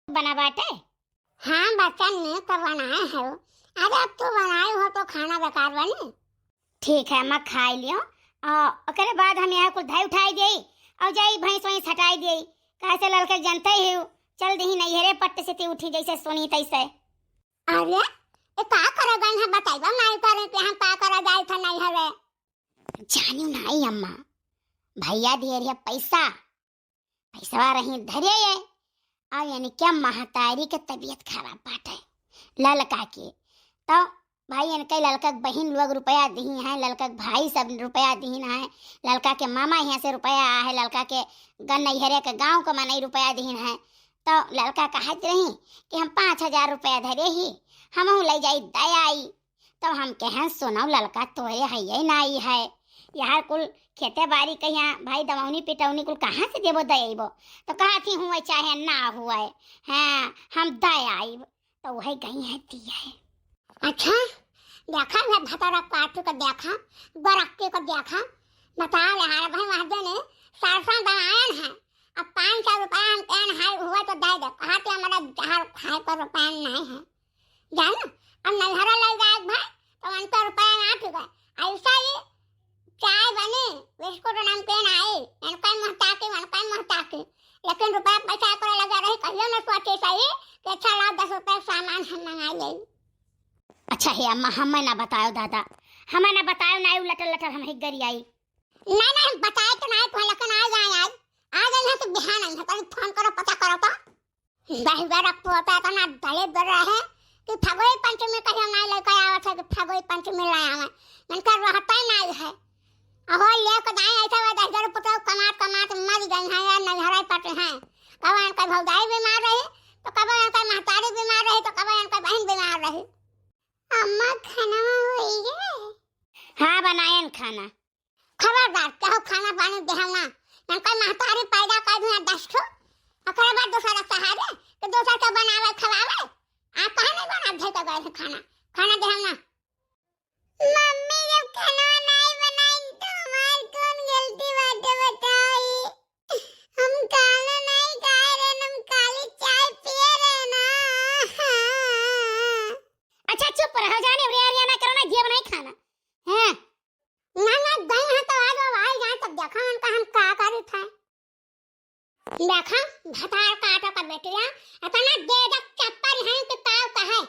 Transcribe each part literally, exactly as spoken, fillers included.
बना बाटे? हाँ बच्चा, मैं तो बनाए है। अरे अब तू बनाई हो तो खाना बेकार बनी? ठीक है अम्मा, खाई लियो। आ, ओकरे बाद हम यहाँ कुल धई उठाई देई और जाई भैंस वैंस हटाई देई। काहे से ललका जनते ही हो, चल दही नैहरे पट्ट से ती उठी जैसे सुनी तैसे। अरे ए का करे गई है बताइबा माई करे कि हम का करे जाई था नैहरे? जानी नाई अम्मा, भैया दिए रहे पैसा, पैसवा रही धरे ये, और यानी क्या महतारी के तबीयत खराब बाटे ललका के। तो भाई इनके ललका के बहिन लोग रुपया दिही हैं, ललका के भाई सब रुपया दिही हैं, ललका के मामा यहाँ से रुपया आए है, ललका के गन नैहरे के गाँव के मनई रुपया दिही हैं। तो ललका कहत रही कि हम पाँच हजार रुपया धरे ही, हमहू ले जाई दयाई। तब हम कहें सुनौ ललका तोरे है ये नाई है, यार कुल खेते बारी कहिया भाई दवौनी पिटौनी कुल कहाँ से देबो दयबो? तो कहत ही हुए चाहे ना हुए, हाँ हम दयाई। तो वही गई है दिए। अच्छा देखा है भतरा काटू का देखा, गोरखी का देखा, बता ले हार भाई वहाँ देने सरसों दवायन है। अब पाँच सौ रुपया हम कहन हाय हुआ तो दे दे, कहा कि हमारा जहर खाए को रुपया नहीं है। जान अब नैहरा ले जाए भाई तो उनका रुपया ना चुका। ऐसा ही चाय बनी, बिस्कुट नमकीन आई, इनका मुँह ताकी, उनका मुँह ताकी, लेकिन रुपया पैसा पर लगा रही, कहियो न सोचे सही कि अच्छा लाओ दस रुपया सामान हम मंगा ले। अच्छा हे अम्मा, हमें ना बतायो दादा, हमें ना बतायो ना, लटर लटर हम ही गरियाई। नहीं नहीं, हम बताए तो नहीं, पहले कन आ जाए आज, आ जाए तो बिहान आई है, कभी फोन करो, पता करो तो। दही बड़ा पोता इतना दलिद्र रहे कि फगोई पंचमी कहियो नहीं लेके आवत है कि फगोई पंचमी ले आवे, इनका रहता ही नहीं है। अहो लेके जाए ऐसा वो दस हजार पुतौ कमात कमात मर गई हैं या नैहरा पटे हैं। कब इनका भौजाई बीमार रही तो कब इनका महतारी बीमार रही तो कब इनका बहन बीमार रही। अम्मा खाना होई गए? हाँ बनायन खाना। खबरदार केहू खाना पानी देहना, इनका महतारी पैदा कर दिया दस ठो, ओकरे बाद दूसरा सहारे कि दूसरा के बनावे खवावे। आप कहाँ नहीं बना धर के गए हैं खाना, खाना देहना। मम्मी जब खाना नहीं बनाई तो हमार कौन गलती बाटे बताई? हम खाना नहीं खाए रहे, हम खाली चाय पिए रहे ना। अच्छा चुप रहो जाने, अरे अरे ना करो ना, जेब नहीं खाना। हाँ। ना ना गई है तो आज वो आई जाए तब देखा उनका हम का करी था। देखा भतार काटो का बेटिया, इतना दे दे चप्पल है कि का कहे।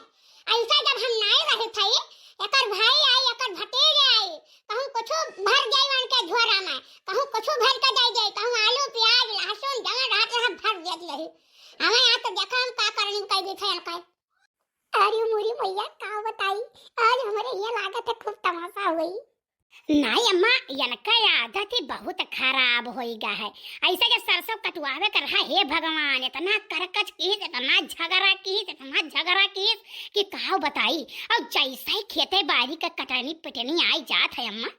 ऐसा जब हम नहीं रही थई, एकर भाई आई, एकर भतीजे आई, कहूँ कुछ भर जाई उनके झोरा में, कहूँ कुछ भर के दे जाई, कहूँ आलू प्याज लहसुन जवन रहत रहा भर देत रही। हमें यहाँ तो देखा हम का करनी कह दी थे इनका। अरे मोरी मैया का बताई, आज हमारे यहाँ लागत है खूब तमाशा हुई। नाई अम्मा, इनका आदत ही बहुत खराब होई गा है। ऐसे के सरसों कटवावे कर रहा, हे भगवान, इतना करकच कीस, इतना झगड़ा कीस, इतना झगड़ा कीस कि काव बताई। और जैसे ही खेते बारी का कटनी पिटनी आई जात है अम्मा,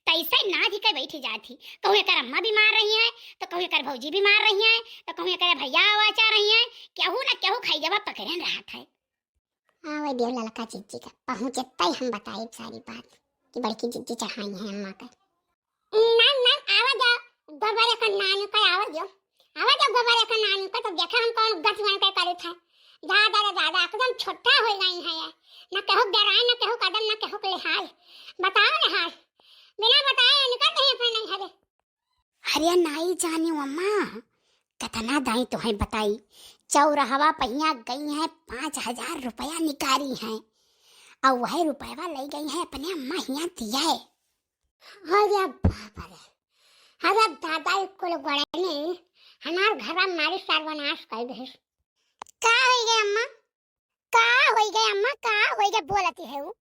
तैसे नाधी के बैठी जात ही। कहूँ एकर अम्मा बीमार रही है, तो कहूँ एकर भौजी बीमार रही है, तो कहूँ एकर भैया आवाचा रही है, केहू न केहू खैजवा पकड़न रहत है। आवे दियो ललका जिज्जी का, पहुँचे तई हम बताइब सारी बात कि बड़की जिज्जी चढ़ाई है अम्मा का। ना ना, आवा जाओ, गोबर का नानी का आवा दियो, आवा जाओ गोबर का नानी का, तो देखा हम कौन गति वन के करे थे। दादा रे दादा, एकदम छोटा हो गई है ये, ना केहू डराए, ना केहू कदम, ना केहू के लिहाज। बताओ ना हाल, बिना बताए निकल नहीं अपने नहीं हरे। अरे नाई जानी अम्मा, कतना दाई तोहे बताई, चौरहवा पहिया गई है, पाँच हजार रुपया निकारी है, और वह रुपया ले गई है अपने अम्मा हिया दिए। अरे बाप रे, अरे दादा, ई कुल गोड़े ने हमार घरा मारी सर्वनाश कर दे। का होई गए अम्मा? का होई गए अम्मा, का होई गए बोलती है वो?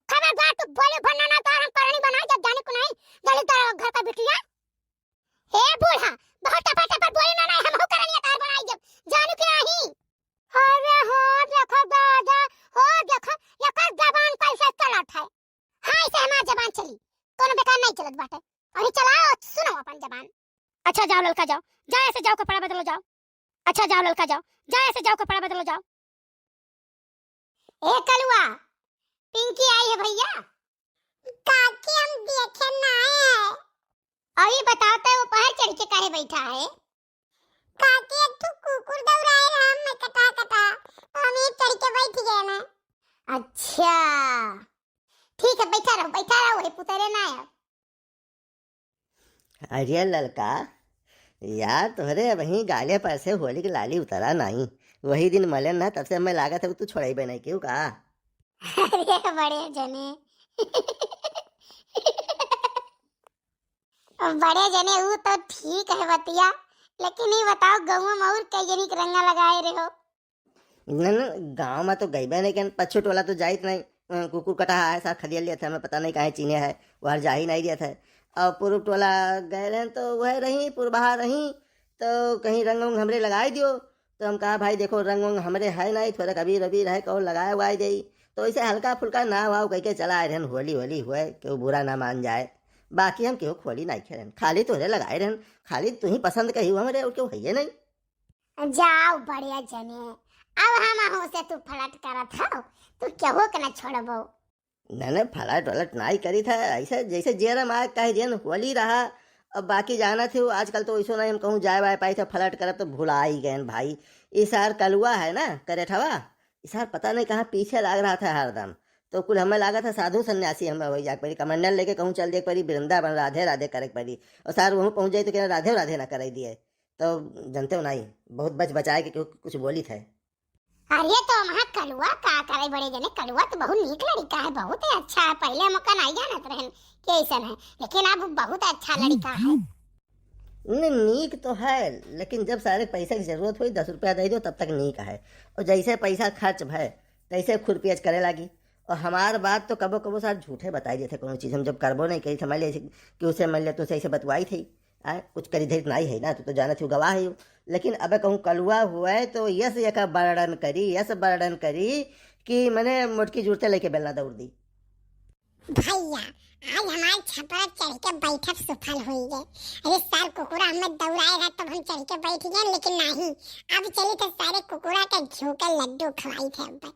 खबरदार तू बोले भरना ना, तार हम करनी बनाई जब जाने को नहीं, जल्दी तार घर का बिटिया। हे बूढ़ा, बहुत टपर टपर बोली ना, ना हम हो करनी तार बनाई जब जाने को नहीं। अरे हो देखो दादा, हो देखो, एकर जबान कैसे चलत है। हाँ, ऐसे हमार जबान चली, कोनो बेकार नहीं चलत बाटे। अभी चलाओ, सुनो अपन जबान। अच्छा जाओ ललका जाओ, जाओ ऐसे जाओ कपड़ा बदलो जाओ। अच्छा जाओ ललका जाओ, जाओ ऐसे जाओ कपड़ा बदलो जाओ। ए कलुआ, पिंकी आई है भैया। काकी हम देखे ना आए हैं। अभी बताओ तो वो पहाड़ चढ़ के काहे बैठा है? काकी एक ठो कुकुर दौड़ाए रहा, मैं कटा कटा अच्छा, ठीक है, बैठा रहो, बैठा रहो, वही पुतरे ना है। अरे ललका, यार तोहरे अबहीं गाले पर से होली के लाली उतरा नाहीं। वही दिन मलेन ना, तब से हमें लागत है तू छोड़इबे नहीं केहू का। अरे बड़े जने, बड़े जने, ऊ तो ठीक है बतिया, लेकिन ई बताओ, गौवा में और कई जनी के रंगा लगाए रहे हो? न, न, गाँव में तो गइबे नहीं केन, पच्छू टोला तो जाइत नहीं, अ, कुकुर कटाहा है, सार खदेड़ लिया था, हमें पता नहीं काहे चीन्हे है, वहर जा ही नहीं दिया था। और पूर्व टोला गए रहेन तो वह रही, पुरबहा रही, तो कहीं रंग उंग हमरे लगाए दियो। तो हम कहा, "भाई देखो, रंग उंग हमरे है नहीं, थोड़ा अबीर अबीर है, कहो लगाए उगाए देई।" तो ऐसे हल्का फुल्का ना हुआ, कह के चला आए रहेन, होली होली हुए, केहू बुरा ना मान जाए। बाकी हम केहू होली नहीं खेलेन, खाली तोहरे लगाए रहेन, खाली तू ही पसंद कही हो हमरे, और केहू है नहीं। जाओ बड़े जने, अब हम अहू से तू फलट करत हो, तू केहू के न छोड़बो। नहीं, नहीं, फलट वलट नाई करी था, ऐसे जैसे जेरा मार कह दियन होली रहा। अब बाकी जानत ही, आजकल तो ऐसो नहीं हम कहूँ जाए वाए पाई था, फलट करब तो भुला ही गए भाई। ई सार कलुआ है ना, करेठवा, ई सार पता नहीं कहाँ पीछे लाग रहा था हरदम। तो कुल हमें लागत है साधु सन्यासी हमें हो जाए पड़ी, कमंडल लेके कहूँ चल दे पड़ी, वृंदावन राधे राधे करे पड़ी। और सार वहूँ पहुँच जाए तो कहना राधे राधे ना करे दिए। तो जनते हो नहीं, बहुत बच बचाए के केहू कुछ बोली थे। अरे तो वहाँ कलुआ का करे बड़े जने, कलुआ तो बहुत नीक लड़िका है, बहुत ही अच्छा है। पहले हम ओका नहीं जानत रहन कि ऐसन है, लेकिन अब बहुत अच्छा लड़िका है। नहीं, नीक तो है, लेकिन जब सारे पैसा की जरूरत होई, दस रुपया दे दो, तब तक नीक है। और जैसे पैसा खर्च भय, तैसे खुरपियज करे लागी। और हमार बात तो कबो कबो सार झूठे बताई देते, कोनो चीज हम जब करबो नहीं करी, समझ ले कि उसे, मान ले तुझसे ऐसे बतवाई थी। आय, कुछ करी धरी नाई है ना, तू तो जानत हो, गवाह है। लेकिन अबे कहूँ कलुआ हुए तो यस एका वर्णन करी, यस वर्णन करी कि मने मोटकी जुड़ते लेके बेलना दौड़ दी। भैया, आज हमार छपरा चढ़ के बैठब सुफल होई गए। अरे सार कुकुरा हमें दौड़ाए रहा तब हम चढ़ के बैठ गए, लेकिन नहीं, अब चली तो सारे कुकुरा के घिउ के लड्डू खवाई थे अब।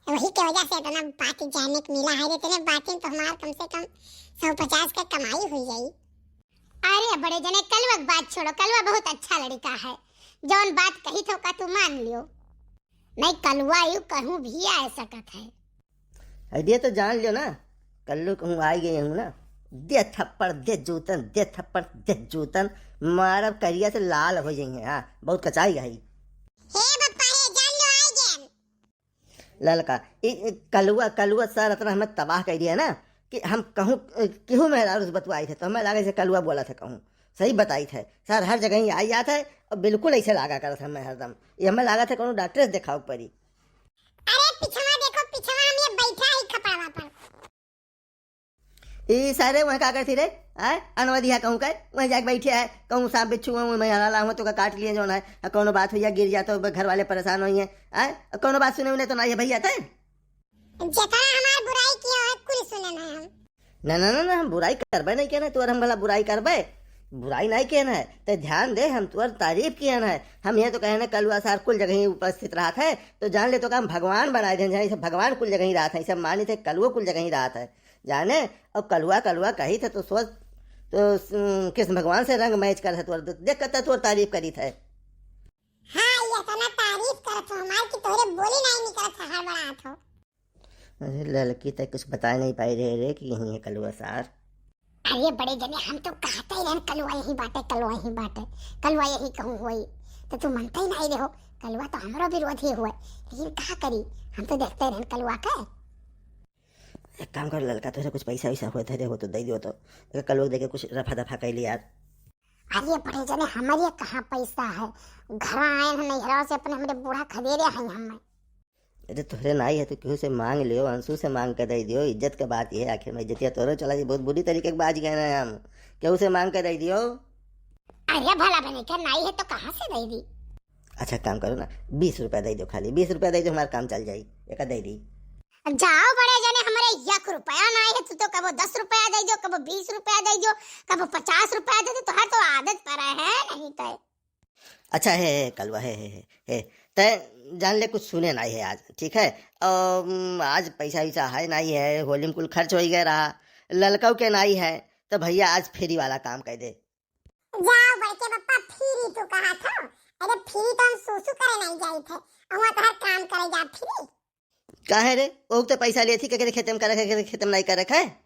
वही के वजह से इतना बात जाने के मिला है, इतने बातें तो हमार कम से कम सौ पचास का कमाई हुई जाई। अरे बड़े जने, कलुआ के बात छोड़ो, कलुआ बहुत अच्छा लड़िका है, जौन बात कही थो का तू मान लियो। नहीं, कलुआ यू कहूँ भी आ सकत है। अरे तो जान लियो ना, कल्लू कहूँ आई गई हूँ ना, दे थप्पड़, दे जूतन, दे थप्पड़, दे जूतन, मारब करिया से लाल हो जाइए। हाँ, बहुत कचाई गई। हे बप्पा हे, जान लो आई गए। ललका, ई, ई कलुआ, कलुआ सर इतना हमें तबाह कर दिया ना कि हम कहूँ, अ, केहू मेहरारू से बतवाई थे, तो हमें लागे से कलुआ बोला था कहूँ। सही बताई थे सर, हर जगह ही आई जात है और बिल्कुल ऐसे लागा करत हमें हरदम। ये हमें लागा था कोनो डॉक्टर से देखावे के पड़ी। अरे पिछवा देखो, पिछवा हम ये बैठा है खपड़वा पर। ई सारे वहाँ का करती रे? आय, अनवधिया कहूँ का, वहीं जाके बैठे है, कहूँ सांप बिच्छू हुआ, मैं हला लाऊँ तो का काट लिए जौन है, आ, कौनो बात हुई या गिर जातो, घर वाले परेशान होई हैं, आय, कौनो बात सुने उन्हें तो ना ये भैया तय। जेतना हमार बुराई किया है, कुल सुने ना हम। ना, ना, ना, ना, हम बुराई करबे नहीं कहना है, तोर हम भला बुराई करबे? बुराई नहीं कहना है, ते ध्यान दे, हम तोर तारीफ किया ना है। हम ये तो कहना, कलुआ सार कुल जगह ही उपस्थित रहत है, तो जान ले तो का हम भगवान बनाए देन, जैसे भगवान कुल जगह ही रहत है, ऐसे मानित है, कलुआ कुल जगह ही रहत है। जाने, और कलुआ, कलुआ कही थे तो सोच, तो, उम, कृष्ण भगवान से रंग मैच कर है तोर, देख कत्ता तोर तारीफ करी थे। हाँ, ये इतना तारीफ करत हो हमार कि तोरे बोली नहीं निकलत है, हड़बड़ात हो। अरे ललकी, तय कुछ बताए नहीं पाई रहे रे कि यही है कलुआ सार। अरे बड़े जने, हम तो कहते ही रहन, "कलुआ यही बाटे, कलुआ यही बाटे, कलुआ यही कहूँ होई।" तो तू मनते ही नहीं रहो, कलुआ तो हमरो विरोधी हुए, लेकिन का करी, हम तो देखते रहन कलुआ के। एक काम कर ललका, तोहरे कुछ पैसा वैसा हुए धरे हो तो दे दियो तो, एक कलुआ देके कुछ रफा दफा कर ली यार। अरे बड़े जने, हमारे कहाँ पैसा है, घर आए हैं नैहरा से अपने, हमरे बूढ़ा खदेरे हैं हमें। अरे तोहरे नाई है तो केहू से मांग लियो, अंशु से मांग के दे दियो, इज्जत के बात ये है, आखिर में इज्जतिया तोहरे चला जी, बहुत बुरी तरीके के बाज गए ना हम, केहू से मांग के दे दियो। अरे भला बने क्या, नाई है तो कहाँ से दे दी? अच्छा काम करो ना, बीस रुपया दे दो, खाली बीस रुपया दे दो, हमारा काम चल जाई, एक दे दी। जाओ बड़े जने, हमारे एक रुपया नाई है, तू तो कबो दस रुपया दे दो, कबो बीस रुपया दे दो, कबो पचास रुपया दे दो, तोहर तो आदत पड़ा है नहीं तो। अच्छा है, है, कलुआ है, है, है, है। तय जान ले कुछ सुने नाई है आज, ठीक है? और, उम, आज पैसा वैसा है नाई है, होली में कुल खर्च हो ही गया रहा, ललकऊ के नाई है, तो भैया आज फ्री वाला काम कर दे। जाओ बड़के पप्पा, फ्री तू कहा था? अरे फ्री तो हम सूसू करे नहीं जाई थे, और वहाँ तो हर काम करे जा फ्री। काहे रे, ओहू तो पैसा लेत ही, केकरे खेते में करक है, केकरे खेते में नाहीं करक है।